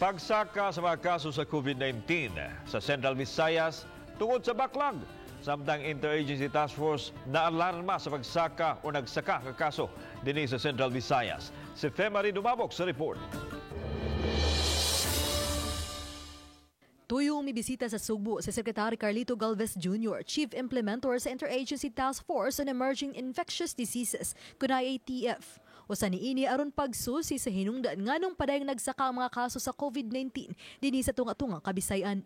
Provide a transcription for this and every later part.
Pagsaka sa mga kaso sa COVID-19 sa Central Visayas tungod sa backlog. Samtang Interagency Task Force na alarma sa pagsaka o nagsaka nga kaso dinhi sa Central Visayas. Si Femary Dumabok sa report. Tuyong mibisita sa Sugbo si Secretary Carlito Galvez Jr., Chief Implementer sa Interagency Task Force on Emerging Infectious Diseases, kun IATF. Usa niini aron pagsusi sa hinungdan nganong padayong nagsaka ang mga kaso sa COVID-19 dinhi sa tunga-tungang Kabisayan.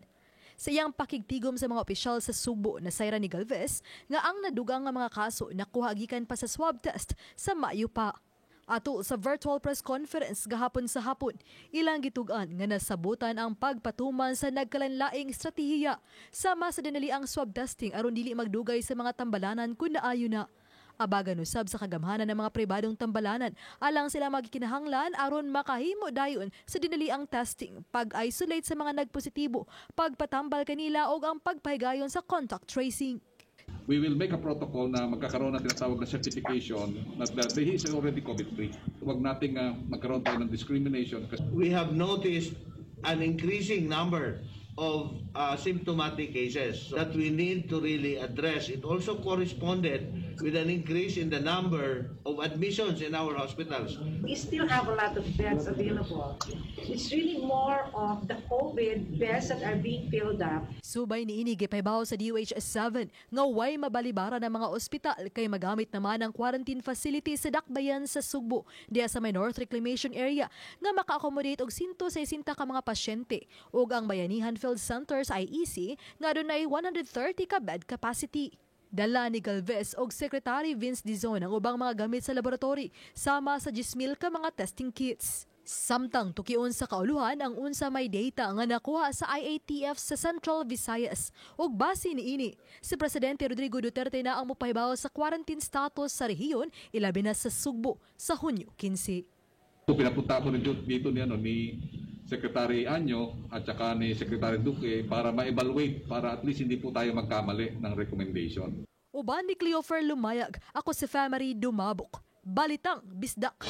Sa iyang pakigtigom sa mga opisyal sa Sugbo, nasayran ni Galvez nga ang nadugang nga mga kaso nakuha gikan pa sa swab test sa Mayo pa. Ato sa virtual press conference gahapon sa hapon, ilang gitug-an nga nasabutan ang pagpatuman sa nagkalanlaing estratehiya sama sa dinaliang swab testing aron dili magdugay sa mga tambalanan kun naayo na. Abagan usab sa kagamhanan ng mga pribadong tambalanan alang sila magikinahanglan aron makahimo dayon sa dinaliang testing, pag-isolate sa mga nagpositibo, pagpatambal kanila og ang pagpahigayon sa contact tracing. We will make a protocol na magkakaroon ng tinatawag na certification that he is already COVID-free. Huwag nating magkaroon tayo ng discrimination. We have noticed an increasing number of symptomatic cases that we need to really address. It also corresponded with an increase in the number of admissions in our hospitals. We still have a lot of beds available. It's really more of the COVID beds that are being filled up. Subay niini, gipahibaw sa DOH 7 nga way mabalibara ng mga ospital kay magamit naman ang quarantine facility sa Dakbayan sa Sugbo diya sa may North Reclamation Area nga maka-accommodate og 160 ka mga pasyente ug ang Bayanihan Field Center sa IEC nga adunay 130 ka bed capacity. Dala ni Galvez og Secretary Vince Dizon ang ubang mga gamit sa laboratory sama sa 10,000 ka mga testing kits. Samtang tukion sa kauluhan ang unsa may data nga nakuha sa IATF sa Central Visayas ug base niini, si Presidente Rodrigo Duterte na ang mopahibaw sa quarantine status sa rehiyon, ilabi na sa Sugbo, sa Hunyo 15. So, pinapunta ko dito ni Secretary Año at saka ni Secretary Duque para ma-evaluate, para at least hindi po tayo magkamali ng recommendation. Uban ni Cleofer Lumayag, ako si Famary Dumabok. Balitang Bisdak.